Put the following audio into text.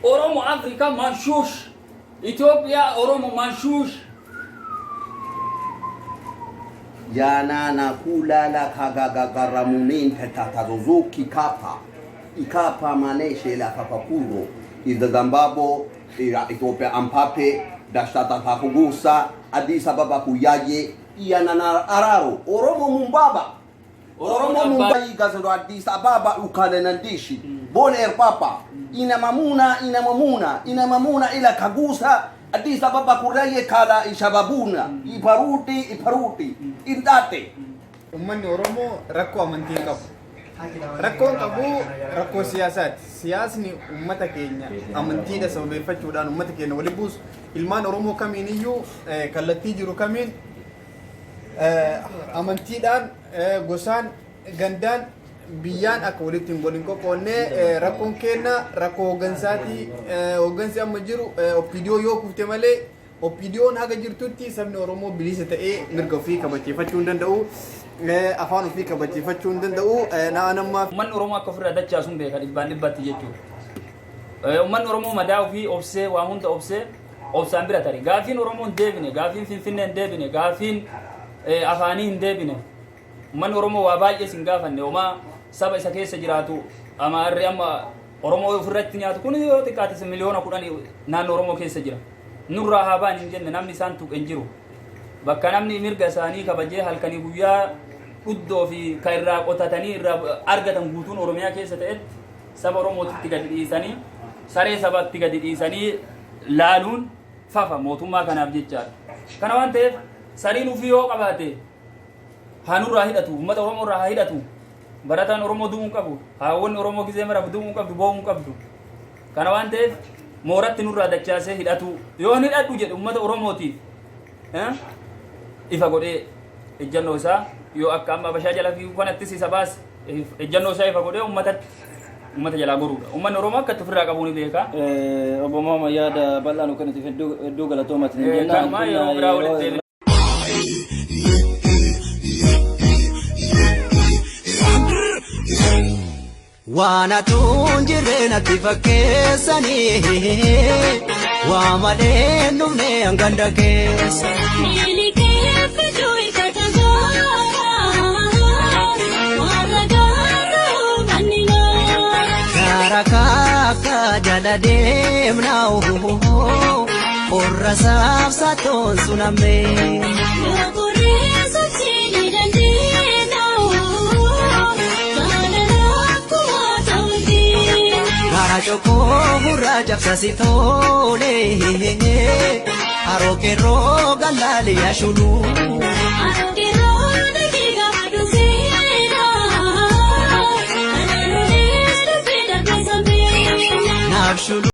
Oromo Africa Manshush Ethiopia Oromo Manshush. Yanana kulala kagagagaramunin tatatazuzuki kapa ikapa maneshe la kapapuro izazambabo ira Ethiopia ampape dashtatakugusa Addis Ababa kuyaye iyanana araro Oromo mumbaba Oromo mumbai gazando Addis Ababa ukalenandishi Bon Air Papa ina mamuna ina mamuna ina mamuna ila kagusa Addis Ababa kuraye kala ishababuna iparuti iparuti indate. Uummanni Oromoo rakkoo amantii hin qabu. Rakkoon qabu rakkoo siyaasaati. Siyaasni uummata keenya amantiidha sababeeffachuudhaan uummata keenya wali buusu. Ilmaan Oromoo kamiin iyyuu kallattii jiru kamiin amantiidhaan, gosaan, gandaan, biyyaan akka walitti hin waliin qoqqoodne. Rakkoon keenya rakkoo hooggansaati. Hooggansi amma jiru OPDO yoo kufte malee, OPDOn haga jirtutti sabni Oromoo bilisa ta'ee mirga ofii kabachiifachuu hin danda'u. Afaan ofii kabachiifachuu hin danda'u. Na'an ammaa. Uummanni Oromoo akka ofirraa dachaasuun beeka dhibbaan dhibbatti jechuudha. Uummanni Oromoo madaa ofii obsee, waa hunda obsee, obsaan bira tare. Gaafiin Oromoo hin deebine, gaafiin Finfinnee hin deebine, gaafiin afaanii hin deebine. Uummanni Oromoo waa baay'ees hin gaafanne. Homaa saba isa keessa jiraatu Amaarri amma Oromoo ofirratti nyaatu kun yoo xiqqaates 10 miliyoona naannoo Oromoo keessa jira. Nurraa haa ba'an hin jenne, namni isaan tuqe hin jiru. Bakka namni mirga isaanii kabajee halkanii guyyaa dhuddoo fi kan irraa qotatanii irraa argatan guutuun Oromiyaa keessa ta'etti saba Oromootitti gadi dhiisanii, saree sabatti gadi dhiisanii laaluun fafa mootummaa kanaaf jechaadha. Kana waan ta'eef sariin ofii yoo qabaate haa nurraa hidhatu, uummata Oromoo irraa haa hidhatu. Barataan Oromoo du'uu hin qabu. Haawwanni Oromoo gizee maraaf du'uu hin qabdu, boo'uu hin qabdu. Kana waan ta'eef mooratti nurraa dachaasee hidhatu. Yoo hin hidhadhu jedhe uummata Oromootiif ifa godhee ejjannoo isaa, yoo akka amma Abashaa jala fiigu kanattis isa baase, ejjannoo isaa ifa godhee uummatatti uummata jalaa goruudha. Uummanni Oromoo akka itti ofirraa qabu ni beeka. Obbo Muhammad, yaada bal'aa nu kennitiif hedduu hedduu galatoomatiin jenna. Kanumaa yeroo biraa walitti deebina. Waan atuun jirree natti fakkeessanii, waa malee dhufne hanganda keessa. Miilikee fiduu ikata gaara warra gaara manni Gaara kaakka jala deemnaa, qorra saabsatoon sunammee. Yokuree sochii dandeenya jaalala akkuma ta'uuti. Gaara cokoo gurraa cabsasi tole, haroo qeerroo galaali ashuluu. Arokeroo dakiiga aduuseera kanaanulee dubbii darbe sambeena. Naaf shuluu.